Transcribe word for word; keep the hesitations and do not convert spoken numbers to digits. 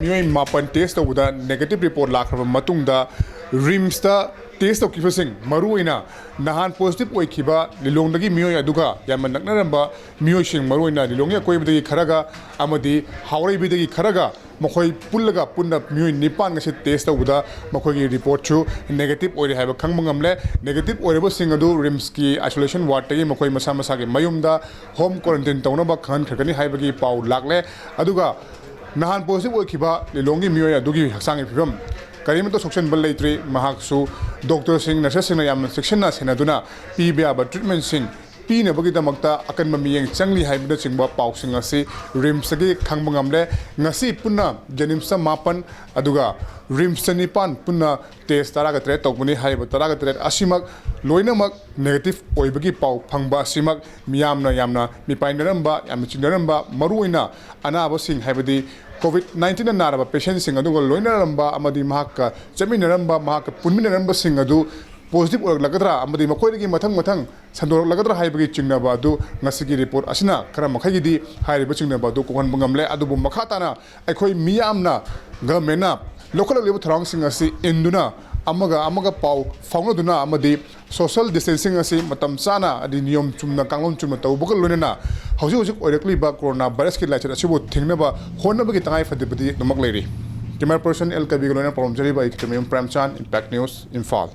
ꯃꯤꯑꯣꯏ ꯃꯥꯄꯟ ꯇꯦꯁ ꯇꯧꯕꯗ ꯅꯦꯒꯦꯇꯤꯚ ꯔꯤꯄꯣꯔꯠ ꯂꯥꯛꯈ꯭ꯔꯕ ꯃꯇꯨꯡꯗ, ꯔꯤꯝꯁꯇ ꯇꯦꯁ ꯇꯧꯈꯤꯕꯁꯤꯡ, ꯃꯔꯨꯑꯣꯏꯅ ꯅꯍꯥꯟ ꯄꯣꯖꯤꯇꯤꯚ ꯑꯣꯏꯈꯤꯕ ꯂꯤꯂꯣꯡꯗꯒꯤ ꯃꯤꯑꯣꯏ ꯑꯗꯨꯒ ꯌꯥꯝꯅ ꯅꯛꯅꯔꯝꯕ ꯃꯤꯑꯣꯏꯁꯤꯡ, ꯃꯔꯨꯑꯣꯏꯅ ꯂꯤꯂꯣꯡꯒꯤ ꯑꯀꯣꯏꯕꯗꯒꯤ ꯈꯔꯒ ꯑꯃꯗꯤ ꯍꯥꯎꯔꯩꯕꯤꯗꯒꯤ ꯈꯔꯒ, ꯃꯈꯣꯏ ꯄꯨꯜꯂꯒ ꯄꯨꯟꯅ ꯃꯤꯑꯣꯏ ꯅꯤꯄꯥꯟ ꯉꯁꯤ ꯇꯦꯁ ꯇꯧꯕꯗ ꯃꯈꯣꯏꯒꯤ ꯔꯤꯄꯣꯔꯠꯁꯨ ꯅꯦꯒꯦꯇꯤꯚ ꯑꯣꯏꯔꯦ ꯍꯥꯏꯕ ꯈꯪꯕ ꯉꯝꯂꯦ꯫ ꯅꯦꯒꯦꯇꯤꯚ ꯑꯣꯏꯔꯕꯁꯤꯡ ꯑꯗꯨ ꯔꯤꯝꯁꯀꯤ ꯑꯥꯏꯁꯣꯂꯦꯁꯟ ꯋꯥꯔꯗꯇꯒꯤ ꯃꯈꯣꯏ ꯃꯁꯥ ꯃꯁꯥꯒꯤ ꯃꯌꯨꯝꯗ ꯍꯣꯝ ꯀ꯭ꯋꯥꯔꯦꯟꯇꯤꯟ ꯇꯧꯅꯕ ꯈꯪꯍꯟꯈ꯭ꯔꯒꯅꯤ ꯍꯥꯏꯕꯒꯤ ꯄꯥꯎ ꯂꯥꯛꯂꯦ꯫ ꯑꯗꯨꯒ ꯅꯍꯥꯟ ꯄꯣꯖꯤꯇꯤꯚ ꯑꯣꯏꯈꯤꯕ ꯂꯤꯂꯣꯡꯒꯤ ꯃꯤꯑꯣꯏ ꯑꯗꯨꯒꯤ ꯍꯛꯆꯥꯡꯒꯤ ꯐꯤꯕꯝ ꯀꯔꯤꯃꯠꯇ ꯁꯣꯛꯆꯟꯕ ꯂꯩꯇ꯭ꯔꯤ꯫ ꯃꯍꯥꯛꯁꯨ ꯗꯣꯛꯇꯔꯁꯤꯡ, ꯅꯔꯁꯦꯁꯁꯤꯡꯅ ꯌꯥꯝꯅ ꯆꯦꯛꯁꯤꯟꯅ ꯁꯦꯟꯅꯗꯨꯅ ꯄꯤꯕ ꯌꯥꯕ ꯇ꯭ꯔꯤꯠꯃꯦꯟꯁꯤꯡ ꯄꯤꯅꯕꯒꯤꯗꯃꯛꯇ ꯑꯀꯟꯕ ꯃꯤꯠꯌꯦꯡ ꯆꯪꯂꯤ ꯍꯥꯏꯕꯅꯆꯤꯡꯕ ꯄꯥꯎꯁꯤꯡ ꯑꯁꯤ ꯔꯤꯝꯁꯇꯒꯤ ꯈꯪꯕ ꯉꯝꯂꯦ꯫ ꯉꯁꯤ ꯄꯨꯟꯅ ꯖꯦꯅꯤꯝꯁꯇ ꯃꯥꯄꯟ, ꯑꯗꯨꯒ ꯔꯤꯝꯁꯇ ꯅꯤꯄꯥꯟ, ꯄꯨꯟꯅ ꯇꯦꯁ ꯇꯔꯥꯒ ꯇꯔꯦꯠ ꯇꯧꯕꯅꯤ꯫ ꯍꯥꯏꯔꯤꯕ ꯇꯔꯥꯒ ꯇꯔꯦꯠ ꯑꯁꯤꯃꯛ ꯂꯣꯏꯅꯃꯛ ꯅꯦꯒꯦꯇꯤꯚ ꯑꯣꯏꯕꯒꯤ ꯄꯥꯎ ꯐꯪꯕ ꯑꯁꯤꯃꯛ ꯃꯤꯌꯥꯝꯅ ꯌꯥꯝꯅ ꯃꯤꯄꯥꯏꯅꯔꯝꯕ, ꯌꯥꯝꯅ ꯆꯤꯡꯅꯔꯝꯕ, ꯃꯔꯨꯑꯣꯏꯅ ꯑꯅꯥꯕꯁꯤꯡ, ꯍꯥꯏꯕꯗꯤ ꯀꯣꯚꯤꯗ ꯅꯥꯏꯟꯇꯤꯟꯅ ꯅꯥꯔꯕ ꯄꯦꯁꯦꯟꯁꯤꯡ ꯑꯗꯨꯒ ꯂꯣꯏꯅꯔꯝꯕ ꯑꯃꯗꯤ ꯃꯍꯥꯛꯀ ꯆꯠꯃꯤꯟꯅꯔꯝꯕ, ꯃꯍꯥꯛꯀ ꯄꯨꯟꯃꯤꯟꯅꯔꯝꯕꯁꯤꯡ ꯑꯗꯨ ꯄꯣꯖꯤꯇꯤꯚ ꯑꯣꯏꯔꯛꯂꯒꯗ꯭ꯔꯥ ꯑꯃꯗꯤ ꯃꯈꯣꯏꯗꯒꯤ ꯃꯊꯪ ꯃꯊꯪ ꯁꯟꯗꯣꯔꯛꯂꯒꯗ꯭ꯔꯥ ꯍꯥꯏꯕꯒꯤ ꯆꯤꯡꯅꯕ ꯑꯗꯨ ꯉꯁꯤꯒꯤ ꯔꯤꯄꯣꯔꯠ ꯑꯁꯤꯅ ꯈꯔ ꯃꯈꯩꯒꯤꯗꯤ ꯍꯥꯏꯔꯤꯕ ꯆꯤꯡꯅꯕ ꯑꯗꯨ ꯀꯣꯛꯍꯟꯕ ꯉꯝꯂꯦ꯫ ꯑꯗꯨꯕꯨ ꯃꯈꯥ ꯇꯥꯅ ꯑꯩꯈꯣꯏ ꯃꯤꯌꯥꯝꯅ, ꯒꯚꯔꯟꯃꯦꯟꯅ ꯂꯧꯈꯠꯂꯛꯂꯤꯕ ꯊꯧꯔꯥꯡꯁꯤꯡ ꯑꯁꯤ ꯏꯟꯗꯨꯅ, ꯑꯃꯒ ꯑꯃꯒ ꯄꯥꯎ ꯐꯥꯎꯅꯗꯨꯅ ꯑꯃꯗꯤ ꯁꯣꯁꯤꯌꯦꯜ ꯗꯤꯁꯇꯦꯟꯁꯤꯡ ꯑꯁꯤ ꯃꯇꯝ ꯆꯥꯅ, ꯑꯗꯤ ꯅꯤꯌꯣꯝ ꯆꯨꯝꯅ, ꯀꯥꯡꯂꯣꯟ ꯆꯨꯝꯅ ꯇꯧꯕꯒ ꯂꯣꯏꯅꯅ ꯍꯧꯖꯤꯛ ꯍꯧꯖꯤꯛ ꯑꯣꯏꯔꯛꯂꯤꯕ ꯀꯣꯔꯣꯅꯥ ꯚꯥꯏꯔꯁꯀꯤ ꯂꯥꯏꯆꯠ ꯑꯁꯤꯕꯨ ꯊꯤꯡꯅꯕ ꯍꯣꯠꯅꯕꯒꯤ ꯇꯉꯥꯏ ꯐꯗꯕꯗꯤ ꯑꯗꯨꯃꯛ ꯂꯩꯔꯤ꯫ ꯀꯦꯃꯦꯔꯥ ꯄꯔꯁꯟ ꯑꯦꯜ ꯀꯕꯤꯒ ꯂꯣꯏꯅꯅ ꯄꯥꯎꯗꯝꯖꯔꯤꯕ ꯑꯩ ꯈꯦꯇ꯭ꯔꯤꯃꯌꯨꯝ ꯄ꯭ꯔꯦꯝꯆꯥꯟ, ꯏꯝꯄꯦꯛ ꯅ꯭ꯌꯨꯁ, ꯏꯝꯐꯥꯜ꯫